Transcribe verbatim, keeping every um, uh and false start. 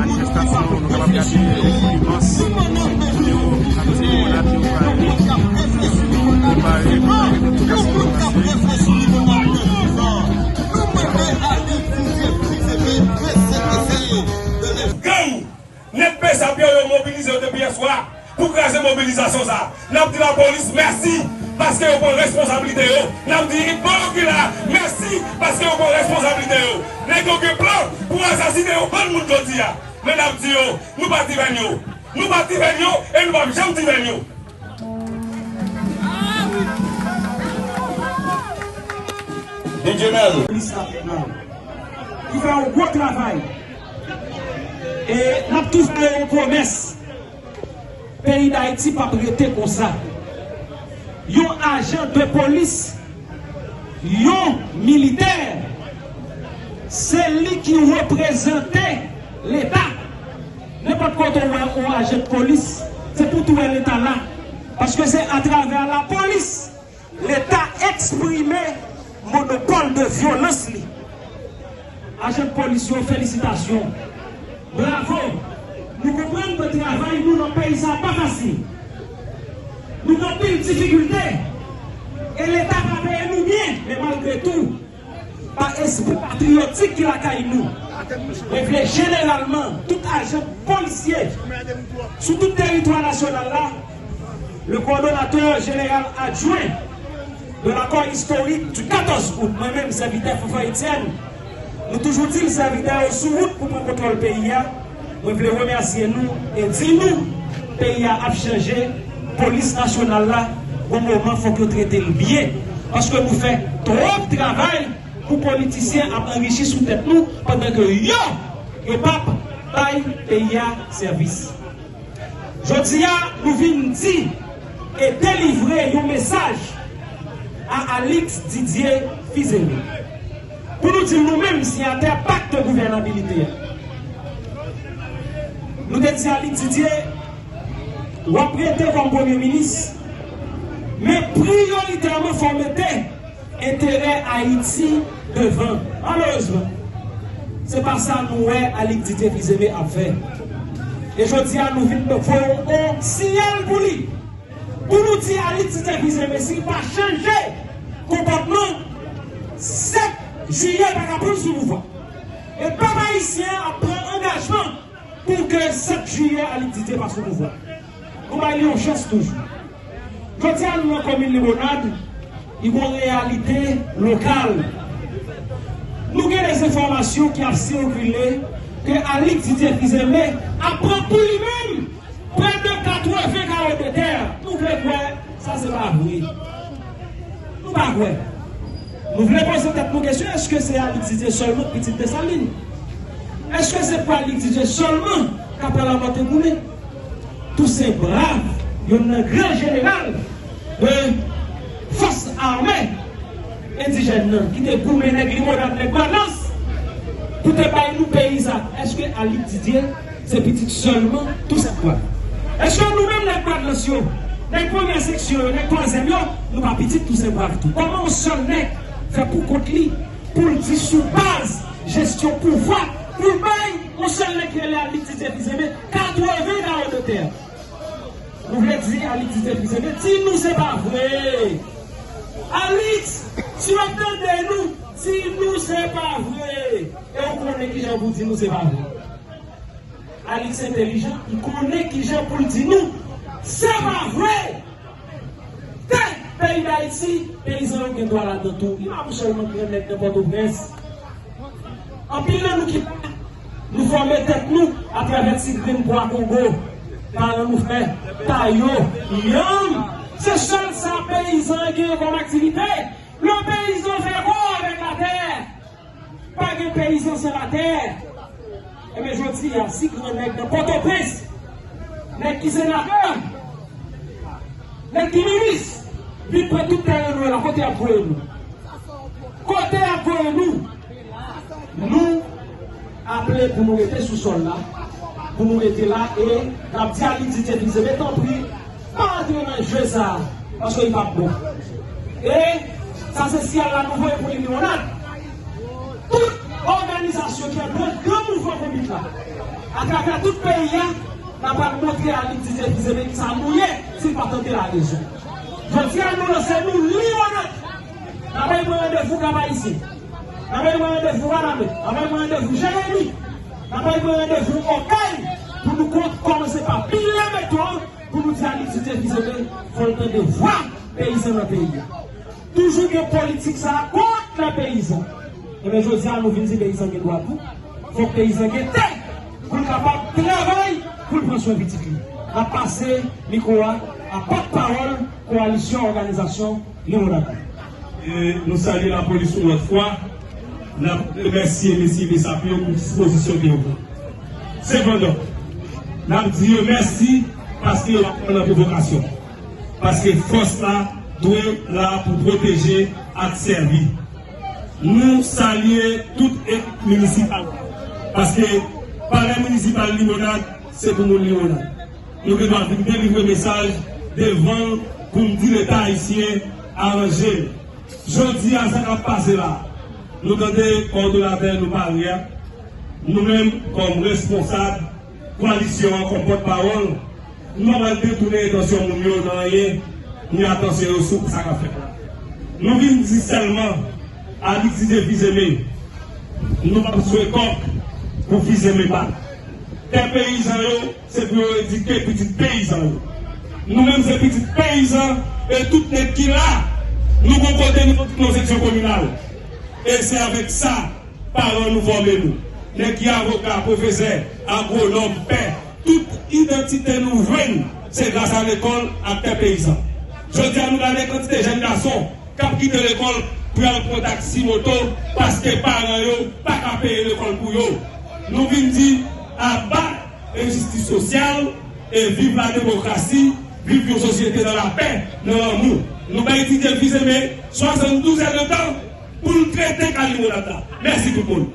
Manifestasyon, nou kapab gade, e, imans. Yo, avèk limonad, yo pral prepare pou manifestasyon kòmanse. Gang! Nèg P S A P yo, yo mobilize yo depi yèswa pou kraze mobilizasyon sa a. N ap di lapolis mèsi paske yo pran responsablite yo. N ap di Hitman ki la mèsi paske yo pran responsablite yo. Nèg yo gen plan pou asasinen yon bann moun jodi a. Men n ap di yo, nou pa divèn yo. Nou pa divèn yo e nou p ap janm divèn yo. Polis nasyonal ki fè yon gwo travay. E n ap tou fè yon pwomès. Peyi Dayiti p ap rete konsa. Yon ajan de polis, yon militè, se li ki reprezante Leta. Nenpòt kote w wè yon ajan de polis, se pou tou wè Leta la. Paske se atravè lapolis Leta eksprime monopòl de vyolans li. Ajan polis yo, felisitasyon. Bravo! Nou konprann ke travay nou nan peyi sa a pa fasil. Nou gen anpil difikilte. E Leta pa peye nou byen, men malgre tou, pa espri patriyotik ki lakay nou, mwen vle jeneralman tout ajan polisye sou tout teritwa nasyonal la, le coordonnateur général adjoint de l'accord historique du quatorze août, mwen menm, sèvitè Fanfan Etienne, nou toujou di l sèvitè yo sou wout pou pran kontwòl peyi a. Mwen vle remèsye nou e di nou, peyi a ap chanje, polis nasyonal la, gon moman fòk yo trete l byen. Paske nou fè twòp travay pou politisyen ap anrichi sou tèt nou, pandan ke yo, yo p ap bay peyi a sèvis. Jodi a, nou vin di e delivre yon mesaj a Alix Didier Fils-Aimé. Pou nou di l nou menm siyatè pak de gouvènabilite a. Nou te di Alix Didier, w ap rete kòm premye minis, men priyoritèman fò w mete enterè Ayiti devan. Malerezman, se pa sa nou wè Alix Didier Fils-Aimé ap fè. E jodi a, nou vin voye yon siyal pou li. Pou nou di Alix Didier Fils-Aimé, si l pa chanje konpòtman, sèt jiyè pa ka pran l sou pouvwa. E pèp ayisyen an ap pran angajman pou ke sèt jiyè Alix Didier pa sou pouvwa. Nou bay li yon chans toujou. Jodi a, nou nan komin Limonad, li gon reyalite lokal. Nou gen de enfòmasyon ki ap sikile ke Alix Didier Fils-Aimé ap pran pou li menm prè de katreven kawo de tè. Nou vle kwè sa se pa vre. Nou pa kwè. Nou vle poze tèt nou kesyon, èske se Alix Didier sèlman k pitit Desalin? Èske se pou Alix Didier sèlman k ap pran lanmò Tèt Goumen? Tousen Brav, youn nan gran jeneral de fòs ame endijèn nan, ki te goumen nèg Limonad, nèg Gwadlans, pou te bay nou peyi sa. Èske Alix Didier se pitit sèlman Tousen Brav? Èske nou menm nèg Gwadlans yo, nèg premyè seksyon yo, nèg twazyèm yo, nou pa pitit Tousen Brav tou? Kòman yon sèl nèg fè pou kont li, pou l di sou baz jesyon pouvwa, pou l bay yon sèl nèg ki rele Alix Didier Fils-Aimé katreven kawo de tè? Nou vle di Alix Didier Fils-Aimé, di nou se pa vre. Alix, si w ap tande nou, di nou se pa vre. E ou konnen kijan pou di nou se pa vre. Alix entèlijan, li konnen kijan pou l di nou se pa vre. Tè peyi Dayiti, peyizan yo gen dwa ladan tou. Li pa pou sèlman gran nèg nan Pòtoprens. Anpil nan nou ki la, nou fòme tèt nou atravè ti grenn bwa Kongo paran nou fè, tayo, yanm. Se sèl sa peyizan an genyen kòm aktivite. Le peyizan fè kò avèk latè. Pa gen peyizan san latè. Ebyen, jodi a, si gran nèg nan Pòtoprens, nèg ki senatè, nèg ki minis, vin pran tout teren nou yo la, kote y ap voye nou? Kote y ap voye nou? Nou aple pou nou rete sou sòl la, pou nou rete la, e n ap di Alix Didier Fils-Aimé, tanpri, pa antre nan je sa a, paske li p ap bon. E sa se siyal la nou voye pou Limonad. Tout òganizasyon ki ap pran gran mouvman konbit la, Atravè tout peyi a, n ap al montre Alix Didier Fils-Aimé kisa nou ye si n pa tande larezon. Jodi a, nou lanse nou limonad. N ap al pran randevou Kap Ayisyen. N ap al pran randevou Wanament. N ap al pran randevou Jeremi. N ap al pran randevou Okay pou nou kon- kòmanse pa pile beton an pou nou di Alix Didier Fils-Aimé fò l tande vwa peyizan nan peyi a. Toujou gen politik sa a kont nan peyizan. Ebyen, jodi a, nou vin di peyizan gen dwa tou. Fòk peyizan gen tè pou l kapab travay, pou l pran swen pitit li. N ap pase mikwo a a pòtpawòl Kowalisyon Òganizasyon Limonad la. E nou salye lapolis yon lòt fwa. N ap remèsye mesye Bessap yo pou dispozisyon ke yo pran. Sepandan, n ap di yo mèsi paske yo pa pran nan pwovokasyon. Paske fòs la dwe la pou pwoteje ak sèvi. Nou salye tout ekip minisipal. Paske palè minisipal Limonad, se pou moun Limonad. Nou gen dwa vin delivre mesaj devan l pou n di Leta ayisyen aranje l. Jodi a, sa k ap pase la, nou tande kòdonatè nou pale a, nou menm kòm responsab, kowalisyon an kòm pòtpawòl, nou pa pral detounen entansyon moun yo nan anyen, ni atansyon yo sou sa k ap fèt la. Nou vin di sèlman, Alix Didier Fils-Aimé, nou p ap swe kòk pou Fils-Aimé bat. Tè peyizan yo, se pou yo edike pitit peyizan yo. Nou menm se pitit peyizan, e tout nèg ki la, nou gon kote nou soti nan seksyon kominal. E se avèk sa, paran nou fòme nou. Nèg ki avoka, pwofesè, agwonòm, pè, tout idantite nou jwenn, se gras a lekòl ak tè peyizan. Jodi a, nou gade kantite jèn gason k ap kite lekòl pou y al pran taksi moto paske paran yo pa ka peye lekòl pou yo. Nou vin di, aba enjistis sosyal e viv la demokrasi, viv yon sosyete nan lapè, nan lanmou. Nou bay Didier Fils-Aimé swasanndouz èdtan pou l trete ka Limonad la. Mèsi tout moun.